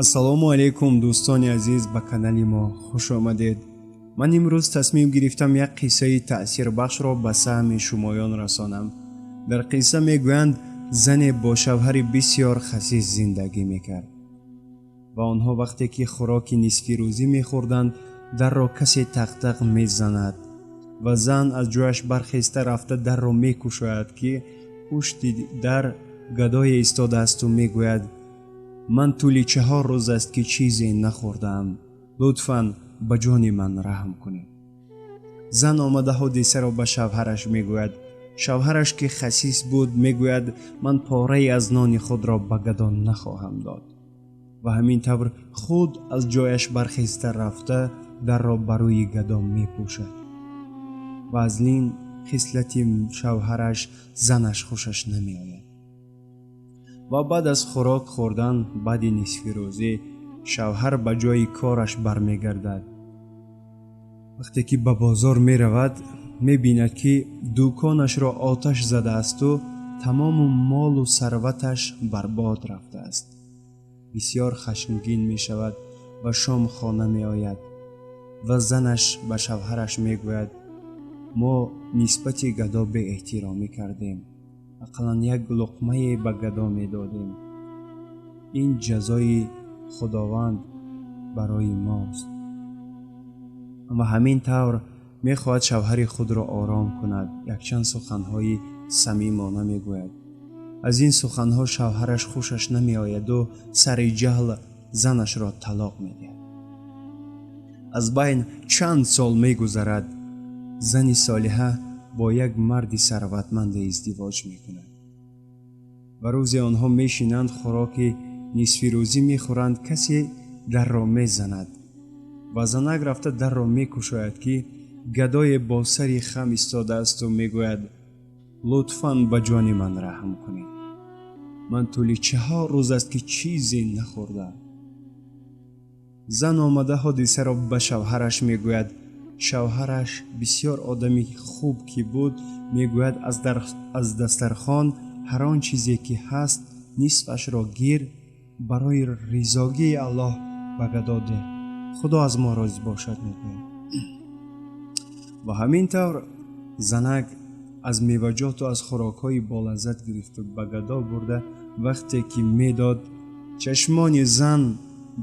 Ассалому алайкум, дӯстони азиз, ба канали мо хуш омадед. Ман имрӯз тасмим гирифтам як қиссаи таъсирбахшро ба саҳми шумоён расонам. Дар қисса мегӯянд, зане бо шавҳари бисёр хасис зиндагӣ мекард ва онҳо вақте ки хӯроки нисфирӯзӣ мехӯрданд, дарро касе тақтақ мезанад ва зан аз ҷояш бархеста рафта дарро мекушояд, ки пушти дар гадое истодаасту мегӯяд: «Ман тӯли 4 рӯз аст, ки чизе нахӯрдаам, лутфан ба ҷони ман раҳм кунед». Зан омада ҳодисаро ба шавҳараш мегӯяд. Шавҳараш, ки хасис буд, мегӯяд: «Ман порае аз нони худро ба гадо нахоҳам дод», ва ҳамин тавр худ аз ҷояш бархеста рафта дарро ба рӯи гадо мепӯшад. Ва аз ин хислати шавҳараш занаш хушаш намеояд. Ва баъд аз хӯрок хӯрдан, баъди нисфирӯзӣ, шавҳар ба ҷои кораш бармегардад. Вақте ки ба бозор меравад, мебинад, ки дуконашро оташ задаасту тамому молу сарваташ барбод рафтааст. Бисёр хашмгин мешавад ва шом хона меояд ва занаш ба шавҳараш мегӯяд: «Мо нисбати гадо беэҳтиромӣ кардем, ақаллан як луқмае ба гадо медодем. Ин ҷазои Худованд барои мост». Ва ҳамин тавр мехоҳад шавҳари худро ором кунад, якчанд суханҳои самимона мегӯяд. Аз ин суханҳо шавҳараш хушаш намеояду сари ҷаҳл занашро талоқ медиҳад. Аз байн чанд сол мегузарад. Зани солиҳа бо як марди сарватманде издивоҷ мекунад ва рӯзе онҳо мешинанд, хӯроки нисфирӯзӣ мехӯранд. Касе дарро мезанад ва занак рафта дарро мекушояд, ки гадое бо сари хам истодаасту мегӯяд: «Лутфан ба ҷони ман раҳм кунед, ман тӯли 4 рӯз аст, ки чизе нахӯрдаам». Зан омада ҳодисаро ба шавҳараш мегӯяд. Шавҳараш бисёр одами хуб ки буд, мегӯяд: «Аз дастархон ҳар он чизе ки ҳаст, нисфашро гир, барои ризогии Аллоҳ ба гадо деҳ, Худо аз мо розӣ бошад», мегӯяд. Ва ҳамин тавр занак аз меваҷоту аз хӯрокҳои болаззат гирифту ба гадо бурда, вақте ки медод, чашмони зан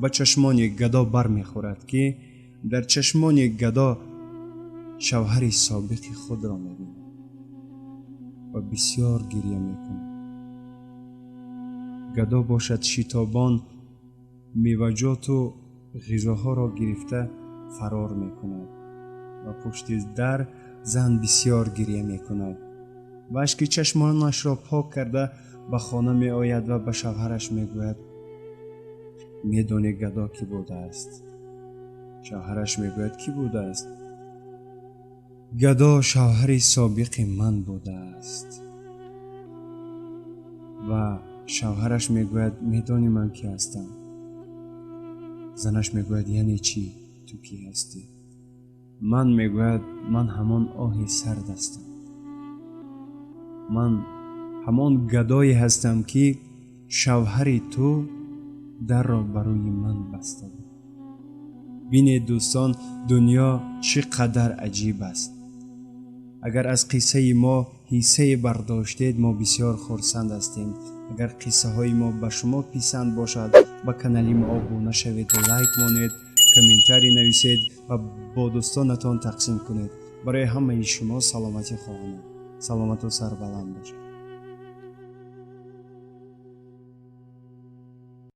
ба чашмони гадо бармехӯрад, ки дар чашмони гадо шавҳари собиқи худро мебинад ва бисёр гирья мекунад. Гадо бошад, шитобон меваҷоту ғизоҳоро гирифта фарор мекунад ва пушти дар зан бисёр гирья мекунад ва ашки чашмонашро пок карда ба хона меояд ва ба шавҳараш мегӯяд: «Медонӣ, гадо кӣ будааст?» Шавҳараш мегӯяд: «Кӣ будааст?» «Гадо шавҳари собиқи ман будааст». Ва шавҳараш мегӯяд: «Медонӣ, ман кӣ ҳастам?» Занаш мегӯяд: «Яъне чӣ, ту кӣ ҳастӣ?» «Ман, мегӯяд, ман ҳамон оҳи сард ҳастам, ман ҳамон гадое ҳастам, ки шавҳари ту дарро ба рӯи ман баста буд». Бинед, дӯстон, дунё чӣ қадар аҷиб аст. Агар аз қиссаи мо ҳиссае бардоштед, мо бисёр хурсанд ҳастем. Агар қиссаҳои мо ба шумо писанд бошад, ба канали мо обуна шавед, лайк монед, комментарий нависед ва бо дӯстонатон тақсим кунед. Барои ҳамаи шумо саломатӣ хоҳонам. Саломату сарбаланд бошед.